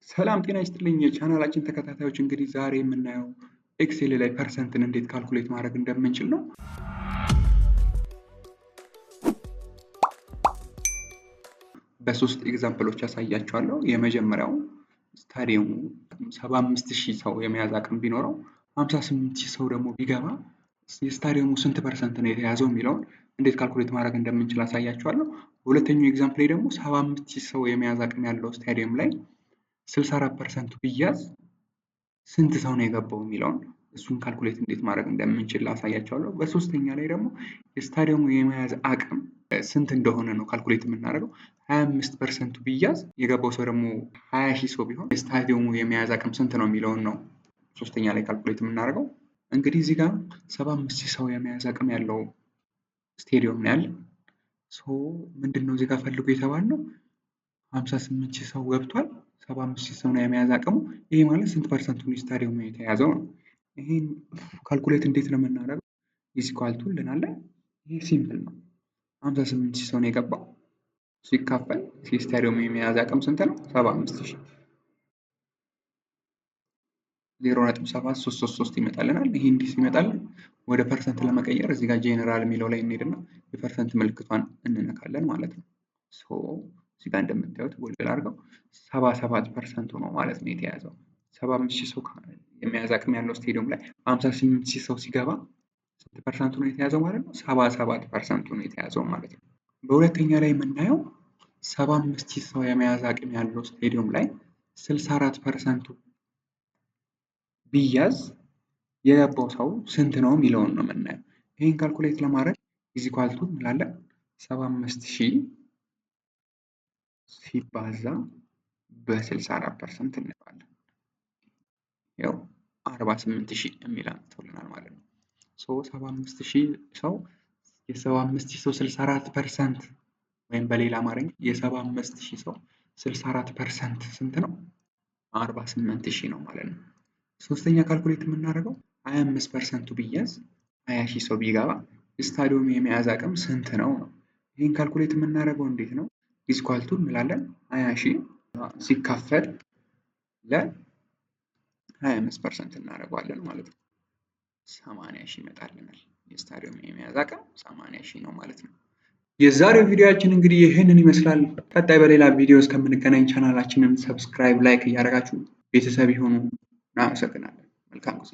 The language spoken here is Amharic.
ሰላም ጤና ይስጥልኝ የቻናላችን ተከታታዮች፣ እንግዲህ ዛሬ የምናየው Excel ላይ percent ን እንዴት calculate ማድረግ እንደምንችል ነው። በሶስት example ኦች አሳያችኋለሁ። የመጀመሪያው ስታዲየሙ 75,000 ሰው የመያዝ አቅም ቢኖረው 58,000 ሰው ደግሞ ቢገባ የስታዲየሙ ስንት percent ነው የተያዘው የሚለውን እንዴት calculate ማድረግ እንደምንችል አሳያችኋለሁ። በሁለተኛው example ላይ ደግሞ 75,000 ሰው የመያዝ አቅም ያለው ስታዲየም ላይ 64% ቢያዝ ስንት ሰው ነው የገባው የሚለውን እሱን calculate እንዴት ማድረግ እንደምንችል አሳያችኋለሁ። በሶስተኛ ላይ ደግሞ የስታዲየሙ የመያዝ አቅም ስንት እንደሆነ ነው calculate የምናደርገው። 25% ቢያዝ የገባው ሰው ደግሞ 20,000 ሰው ቢሆን የስታዲየሙ የመያዝ አቅም ስንት ነው የሚለውን ነው ሶስተኛ ላይ calculate የምናደርገው። እንግዲህ እዚህ ጋር 75,000 ሰው የመያዝ አቅም ያለው ስቴዲየም ነው ያለ። So ምንድነው እዚህ ጋር ፈልጎ የተባልነው 58,000 ሰው ገብቷል። 75,000 ሰው ነው የመያዝ አቅሙ። ይሄ ማለት ስንት percent ኡ ስታዲየሙ የተያዘው ነው። ይሄን calculate እንዴት ነው የምናደርገው? Is equal to እንላለን። ይሄ simple ነው። 58,000 ሰው ነው የገባው ሲካፈል ስታዲየሙ የመያዝ አቅም ስንት ነው? 75,000 0.7333 ይመጣልናል። ይሄ እንዲህ ሲመጣልን ወደ percent ለመቀየር እዚህ ጋር ጄኔራል የሚለው ላይ እንሄድና የ percent ምልክቷን እንነካለን ማለት ነው። So እዚህ ጋር እንደምታዩት ጎልጎል አድርገው 77% ነው ማለት ነው የተያዘው። 75,000 ሰው የመያዝ አቅም ያለው ስቴዲየም ላይ 58,000 ሰው ሲገባ ስንት percent ኡ ነው የተያዘው ማለት ነው? 77% ነው የተያዘው ማለት ነው። በሁለተኛ ላይ የምናየው 75,000 ሰው የመያዝ አቅም ያለው ስቴዲየም ላይ 64% ቢያዝ የገባው ሰው ስንት ነው የሚለውን ነው የምናየው። ይህን calculate ለማድረግ is equal to እንላለን 75,000 ሲባዛ በ64% እንለዋለን። ያው 48,000 የሚል አምጥቶልናል ማለት ነው። So 75,000 ሰው የ75,000 ሰው 64% ወይም በሌላ አማርኛ የ75,000 ሰው 64% ስንት ነው? 48,000 ነው ማለት ነው። ሶስተኛ calculate የምናደርገው 25% ቢያዝ 20,000 ሰው ቢገባ ስታዲየሙ የመያዝ አቅም ስንት ነው ነው። ይህን calculate የምናደርገው እንዴት ነው? Is equal to እንላለን 20,000 ሲካፈል ለ25% እናደርገዋለን ማለት ነው። 80,000 ይመጣልናል። የስታዲየሙ የመያዝ አቅም 80,000 ነው ማለት ነው። የዛሬው ቪዲዮአችን እንግዲህ ይህንን ይመስላል። ቀጣይ በሌላ ቪዲዮ እስከምንገናኝ ቻናላችንን subscribe፣ like እያደረጋችሁ ቤተሰብ ይሁኑ። እናመሰግናለን። መልካም ጊዜ።